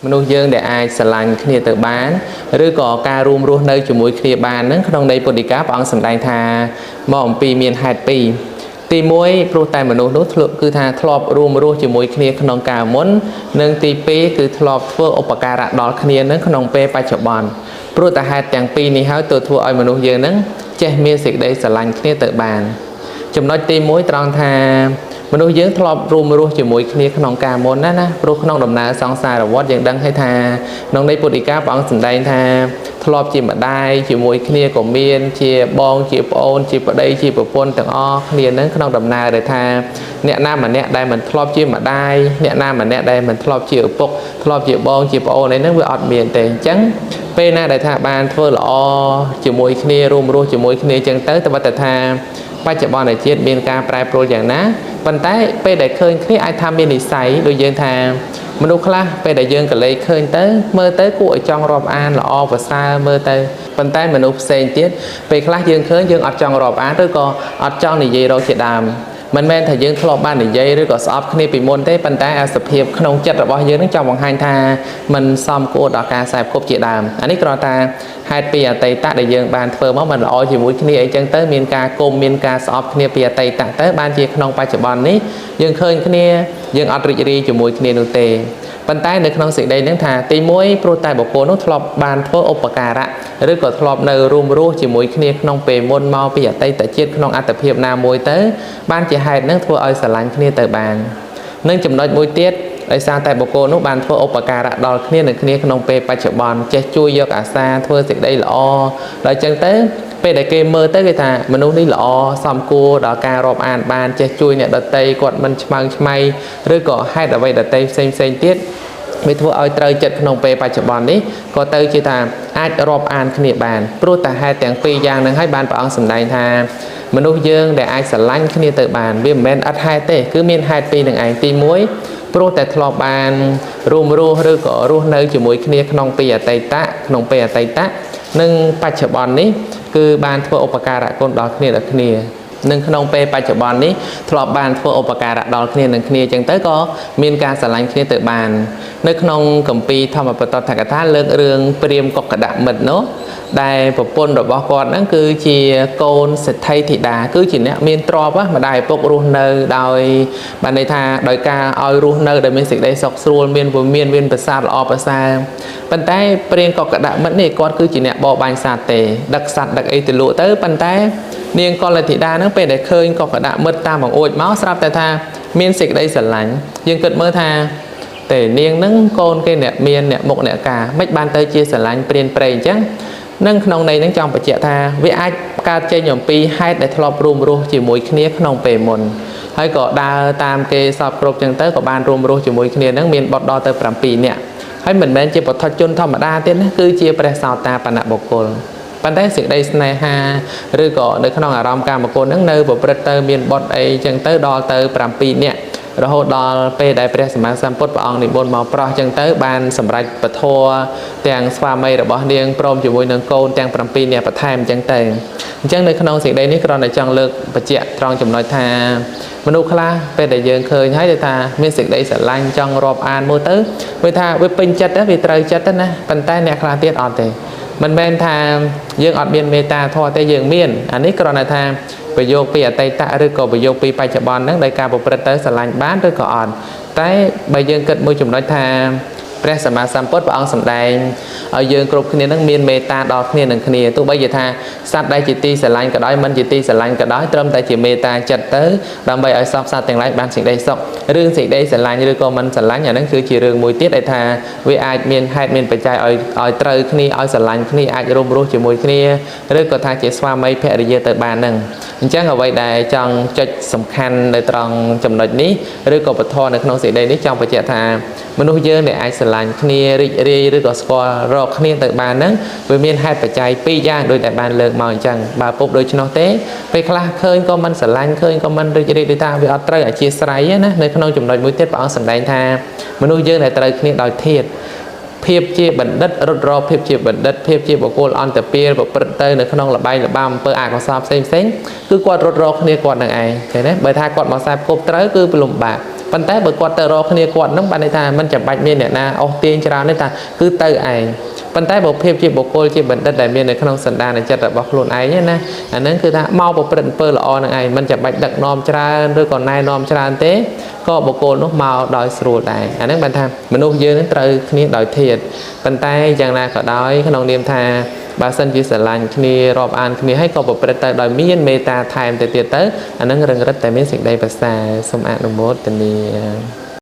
មនុស្សយើងដែលអាចស្រឡាញ់គ្នាទៅបានឬក៏ការរួមរស់នៅជាមួយគ្នាបានហ្នឹងក្នុងន័យពុទ្ធដីកាព្រះអង្គសម្ដែងថាមកអំពីមានហេតុពីរទី1ព្រោះតែមនុស្សនោះធ្លាប់គឺថាធ្លាប់រួមរស់ជាមួយគ្នាក្នុងកាលមុននិងទី2គឺធ្លាប់ធ្វើឧបការៈដល់គ្នានឹងក្នុងពេលបច្ចុប្បន្នព្រោះតែហេតុទាំងពីរនេះហើយទើបធ្វើឲ្យមនុស្សយើងហ្នឹងចេះមានសេចក្តីស្រឡាញ់គ្នាទៅបាន ចំណុចទី1ត្រង់ថាមនុស្សយើងធ្លាប់រួមរស់ជាមួយគ្នាក្នុងកាលមុនណាណាព្រោះក្នុងដំណើរសង្សារវដ្តយើងដឹងហើយថាក្នុងន័យពុទ្ធដីកាព្រះអង្គសម្ដែងថាធ្លាប់ជាម្ដាយជាមួយគ្នាក៏មានជាបងជាប្អូនជាប្តីជាប្រពន្ធទាំងអស់គ្នានឹងក្នុងដំណើរដែលថាអ្នកណាម្នាក់ដែលមិនធ្លាប់ជាម្ដាយអ្នកណាម្នាក់ដែលមិនធ្លាប់ជាឪពុកធ្លាប់ជាបងជាប្អូនអីហ្នឹងវាអត់មានទេអញ្ចឹងពេលណាដែលថាបានធ្វើល្អជាមួយគ្នារួមរស់ជាមួយគ្នាអញ្ចឹងទៅតែបើតែថា បច្ចុប្បន្នជាតិមានការប្រែប្រួលយ៉ាងណាប៉ុន្តែពេលដែលឃើញគ្នាអាចថាមាននិស្ស័យដូចយើងថាមនុស្សខ្លះពេលដែលយើងកលេចឃើញទៅមើលទៅគួរឲ្យចង់រាប់អានល្អប្រសើរមើលទៅប៉ុន្តែមនុស្សផ្សេងទៀតពេលខ្លះយើងឃើញយើងអត់ចង់រាប់អានឬក៏អត់ចង់និយាយរកជាដើមមិនមែនថាយើងធ្លាប់បាននិយាយឬក៏ស្អប់គ្នាពីមុនទេប៉ុន្តែអាសភាពក្នុងចិត្តរបស់យើងនឹងចង់បង្ហាញថាมันសមគួរដល់ការខ្សែគប់ជាដើមអានេះគ្រាន់តែហេតុពីអតីតដែលយើងបានធ្វើមកมันល្អជាមួយគ្នាអីចឹងទៅមានការគុំមានការស្អប់គ្នាពីអតីតទៅបានជាក្នុងបច្ចុប្បន្ននេះយើងឃើញគ្នាយើងអត់រីករាយជាមួយគ្នានោះទេប៉ុន្តែនៅក្នុងសេចក្តីហ្នឹងថាទី1ព្រោះតែបុគ្គលនោះធ្លាប់បានធ្វើឧបការៈឬក៏ធ្លាប់នៅរួមរស់ជាមួយគ្នាក្នុងពេលមុនមកពីអតីតជាតិក្នុងអត្តភាពណាមួយទៅបានជាហេតុហ្នឹងធ្វើឲ្យស្រឡាញ់គ្នាទៅបាននិងចំណុចមួយទៀតដោយសារតែបុគ្គលនោះបានធ្វើឧបការៈដល់គ្នានឹងគ្នាក្នុងពេលបច្ចុប្បន្នចេះជួយយកអាសាធ្វើសេចក្តីល្អដល់ចឹងទៅពេលដែលគេមើលទៅគេថាមនុស្សនេះល្អសមគួរដល់ការរាប់អានបានចេះជួយអ្នកដទៃគាត់មិនឆ្មើងឆ្មៃឬក៏ហេតុអ្វីដទៃផ្សេងផ្សេងទៀតវាធ្វើឲ្យត្រូវចិត្តក្នុងពេលបច្ចុប្បន្ននេះក៏ទៅជាថាអាចរាប់អានគ្នាបានព្រោះតែហេតុទាំងពីរយ៉ាងហ្នឹងហើយបានព្រះអង្គសម្ដែងថាមនុស្សយើងដែលអាចស្រឡាញ់គ្នាទៅបានវាមិនមែនអត់ហេតុទេគឺមានហេតុពីរនឹងឯងទី1ព្រោះតែធ្លាប់បានរួមរស់ឬក៏រស់នៅជាមួយគ្នាក្នុងពីអតីតក្នុងពេលអតីតនិងបច្ចុប្បន្ននេះគឺបានធ្វើឧបការៈគុណដល់គ្នាដល់គ្នានិងក្នុងពេលបច្ចុប្បន្ននេះធ្លាប់បានធ្វើឧបការៈដល់គ្នានឹងគ្នាអញ្ចឹងទៅក៏មានការស្រឡាញ់គ្នាទៅបាននៅក្នុងគម្ពីរធម្មបតតកថាលើករឿងព្រាហ្មណ៍កុក្កដមិត្តនោះដែលប្រពន្ធរបស់គាត់ហ្នឹងគឺជាកូនសេដ្ឋីធីតាគឺជាអ្នកមានទ្រព្យម្ដាយឪពុករស់នៅដោយបានន័យថាដោយការឲ្យរស់នៅដោយមានសេចក្តីសុខស្រួលមានវិមានមានប្រាសាទល្អប្រសើរប៉ុន្តែព្រាហ្មណ៍កុក្កដមិត្តនេះគាត់គឺជាអ្នកបរបាញ់សត្វទេដឹកសត្វដឹកអីទៅលក់ទៅប៉ុន្តែនាងកុលធីតាហ្នឹងពេលដែលឃើញកុក្កដមិត្តតាមបង្អួចមកស្រាប់តែថាមានសេចក្តីស្រឡាញ់យើងគិតមើលថាទេនាងហ្នឹងកូនគេអ្នកមានអ្នកមុខអ្នកការមិនបានទៅជាស្រឡាញ់ព្រានព្រៃអញ្ចឹងនឹងក្នុងន័យហ្នឹងចង់បញ្ជាក់ថាវាអាចកើតចេញអំពីហេតុដែលធ្លាប់រួមរស់ជាមួយគ្នាក្នុងពេលមុនហើយក៏ដើរតាមគេសពគ្រប់ចឹងទៅក៏បានរួមរស់ជាមួយគ្នាហ្នឹងមានបុត្រដល់ទៅ7នាក់ហើយមិនមែនជាបុថុជនធម្មតាទៀតណាគឺជាព្រះសោតាបណ្ណបុគ្គលប៉ុន្តែសេចក្តីស្នេហាឬក៏នៅក្នុងអារម្មណ៍កាមគុណហ្នឹងនៅប្រព្រឹត្តទៅមានបុត្រអីចឹងទៅដល់ទៅ7នាក់រហូតដល់ពេលដែលព្រះសម្មាសម្ពុទ្ធព្រះអង្គនិមន្តមកប្រោះចឹងទៅបានសម្រេចពធទាំងស្វាមីរបស់នាងព្រមជាមួយនឹងកូនទាំង7នាក់បន្ថែមចឹងទៅអញ្ចឹងនៅក្នុងសេចក្តីនេះគ្រាន់តែចង់លើកបញ្ជាក់ត្រង់ចំណុចថាមនុស្សខ្លះពេលដែលយើងឃើញហើយគេថាមានសេចក្តីស្រឡាញ់ចង់រាប់អានមើលទៅវាថាវាពេញចិត្តវាត្រូវចិត្តណាប៉ុន្តែអ្នកខ្លះទៀតអត់ទេមិនមែនថាយើងអត់មានមេត្តាធម៌ទេយើងមានអានេះគ្រាន់តែថាប្រយោគពីអតីតឬក៏ប្រយោគពីបច្ចុប្បន្នហ្នឹងដោយការប្រព្រឹត្តទៅស្រឡាញ់បានឬក៏អត់តែបើយើងគិតមួយចំណុចថាព្រះសម្មាសម្ពុទ្ធព្រះអង្គសម្ដែងឲ្យយើងគ្រប់គ្នានឹងមានមេត្តាដល់គ្នានឹងគ្នាទោះបីជាថាសត្វដែលជាទីស្រឡាញ់ក៏ដោយមិនជាទីស្រឡាញ់ក៏ដោយត្រឹមតែជាមេត្តាចិត្តទៅដើម្បីឲ្យសពសត្វទាំងឡាយបានសេចក្តីសុខរឿងសេចក្តីស្រឡាញ់ឬក៏មិនស្រឡាញ់អាហ្នឹងគឺជារឿងមួយទៀតដែលថាវាអាចមានហេតុមានបច្ច័យឲ្យត្រូវគ្នាឲ្យស្រឡាញ់គ្នាអាចរួមរស់ជាមួយគ្នាឬក៏ថាជាស្វាមីភរិយាទៅបានហ្នឹងអញ្ចឹងអ្វីដែលចង់ចុចសំខាន់នៅត្រង់ចំណុចនេះឬក៏ពធនៅក្នុងសេចក្តីនេះចង់បញ្ជាក់ថាមនុស្សយើងដែលអាចស្រឡាញ់គ្នារីករាយឬក៏ស្គាល់រកគ្នាទៅបានហ្នឹងវាមានហេតុបច្ច័យពីរយ៉ាងដូចតែបានលើកមកអញ្ចឹងបើពុបដូច្នោះទេពេលខ្លះឃើញក៏មិនស្រឡាញ់ឃើញក៏មិនរីករាយដូចថាវាអត់ត្រូវអធិស្ឋានណានៅក្នុងចំណុចមួយទៀតព្រះអង្គសម្ដែងថាមនុស្សយើងដែលត្រូវគ្នាដោយធាតុភាពជាបណ្ឌិតរត់រកភាពជាបណ្ឌិតភាពជាបុគ្គលអន្តពាលប្រព្រឹត្តទៅនៅក្នុងលបែងលបាំអំពើអកុសលផ្សេងផ្សេងគឺគាត់រត់រកគ្នាគាត់នឹងឯងឃើញទេបើថាគាត់មកខ្សែគប់ត្រូវគឺលំបាក ប៉ុន្តែបើគាត់ទៅរកគ្នាគាត់ហ្នឹងបានន័យថាមិនចាំបាច់មានអ្នកណាអស់ទាញច្រើនទេថាគឺទៅឯងប៉ុន្តែបើភាពជាបុគ្គលជាបណ្ឌិតដែលមាននៅក្នុងសន្តានចិត្តរបស់ខ្លួនឯងណាអាហ្នឹងគឺថាមកប្រព្រឹត្តអំពើល្អនឹងឯងមិនចាំបាច់ដឹកនាំច្រើនឬក៏ណែនាំច្រើនទេក៏បុគ្គលនោះមកដោយស្រួលដែរអាហ្នឹងបានថាមនុស្សយើងនឹងត្រូវគ្នាដោយធាតុប៉ុន្តែយ៉ាងណាក៏ដោយក្នុងនាមថាបើសិនជាស្រឡាញ់គ្នារាប់អានគ្នាហើយក៏ប្រព្រឹត្តទៅដោយមានមេត្តាថែមទៅទៀតទៅអាហ្នឹងរឹងរិតតែមានសេចក្តីប្រសើរសូមអនុមោទនា។